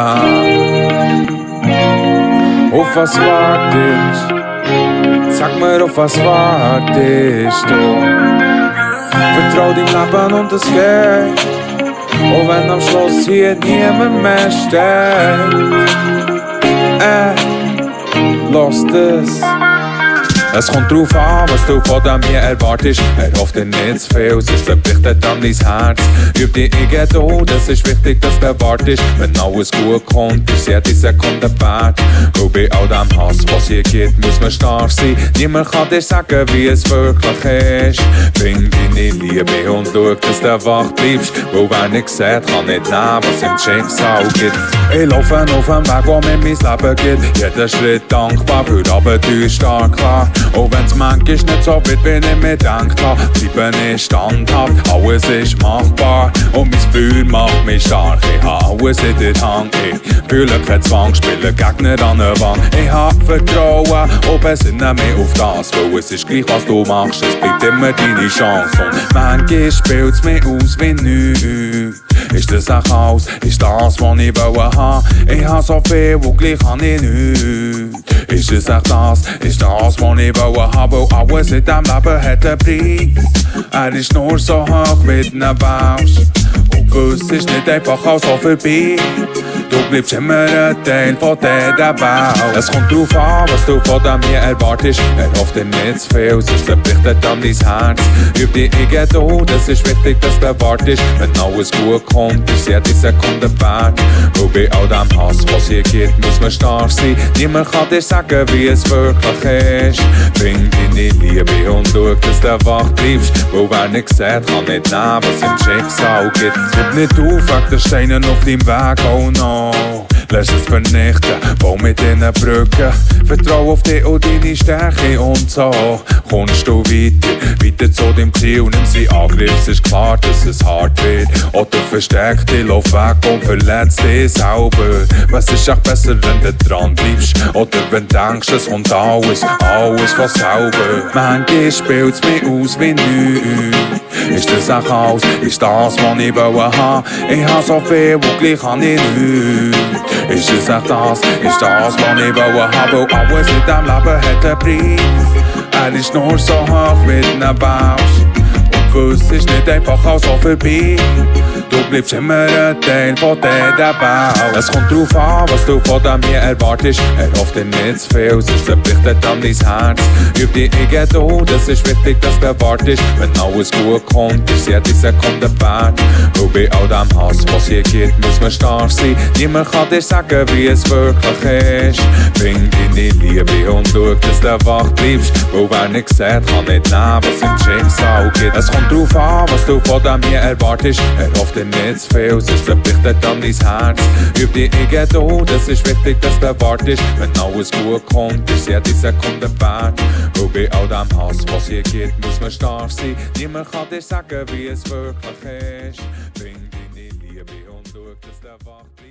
Ja. Auf was wart ich? Sag mir, auf was wart ich, du? Vertrau dein Leben und es geht. Auch wenn am Schluss hier niemand mehr steht. Lass das. Es kommt drauf an, was du von mir erwartest. Erhofft dir nicht zu viel, sonst verpflichtet an dein Herz. Üb dich irgendwo, das ist wichtig, dass du wartest. Wenn alles gut kommt, ist jede Sekunde wert. Und bei all dem Hass, was hier gibt, muss man stark sein. Niemand kann dir sagen, wie es wirklich ist. Bring deine Liebe und schau, dass du wach bleibst. Weil wer nicht sieht, kann nicht nehmen, was im Schicksal gibt. Ich laufe auf dem Weg, wo mir mein Leben gibt. Jeder Schritt dankbar, für Abenteuer stark klar. Auch wenn's manchmal nicht so wird, wie ich mir gedacht hab. Bleiben ich standhaft, alles ist machbar. Und mein Feuer macht mich stark, ich hab alles in der Hand. Ich fühle keinen Zwang, spiele Gegner an der Wand. Ich hab Vertrauen, und besinne mich auf das. Weil es ist gleich, was du machst, es bleibt immer deine Chance. Und manchmal spielt's mich aus wie nichts. Ist das auch alles, ist das, was ich wollte haben? Ich hab so viel, und gleich hab ich nichts. Ist es echt das, ist das, was ich wollte haben? Weil alles in diesem Leben hat einen Preis. Er ist nur so hoch wie du Bausch. Und gewiss ist nicht einfach auch so vorbei. Du bleibst immer ein Teil von dieser Welt. Es kommt drauf an, was du von mir erwartest. Erhofft dir nicht zu viel, sonst verpflichtet an dein Herz. Üb dich irgendwo, das ist wichtig, dass du wartest. Wenn alles gut kommt, ist jede Sekunde wert. Und bei all dem Hass, was hier gibt, muss man stark sein. Niemand kann dir sagen, wie es wirklich ist. Bring deine Liebe und schau, dass du wach bleibst. Weil wer nicht sieht, kann nicht nehmen, was im Schicksal gibt. Gib nicht auf, wegen der Steine auf deinem Weg, oh no. Lass es vernichten, bau mit diesen Brücken. Vertrau auf dich und deine Stärke und so kommst du weiter zu deinem Ziel. Nimm sie Angriff, es ist klar, dass es hart wird. Oder versteck dich, lauf weg und verletz dich selber. Was ist auch besser, wenn du dran bleibst? Oder wenn du denkst, es kommt alles von selber. Manchmal spielt's mich aus wie nichts. Ist das auch alles, ist das, was ich wollte haben? Ich hab so viel, und gleich hab ich nichts. Ist es echt das, ist das, was ich wollte haben? Alles in diesem Leben hat einen Preis. Er ist nur so hoch wie du Bausch. Und gewiss ist nicht einfach auch so vorbei. Du bleibst immer ein Teil von dieser Welt. Es kommt drauf an, was du von mir erwartest. Erhofft dir nicht zu viel, sonst verpflichtet an dein Herz. Üb dich irgendwo, das ist wichtig, dass du wartest. Wenn alles gut kommt, ist jede Sekunde wert. Und bei all dem Hass, was hier gibt, muss man stark sein. Niemand kann dir sagen, wie es wirklich ist. Bring deine Liebe und schau, dass du wach bleibst. Weil wer nicht sieht, kann nicht nehmen, was im Schicksal gibt. Es kommt drauf an, was du von mir erwartest. Erhofft dir nicht zu viel, sonst verpflichtet an dein Herz. Üb dich irgendwo, das ist wichtig, dass du wartest. Wenn alles gut kommt, ist jede Sekunde wert. Und bei all dem Hass, was hier gibt, muss man stark sein. Niemand kann dir sagen, wie es wirklich ist. Bring deine Liebe und schau, dass du wach bleibst.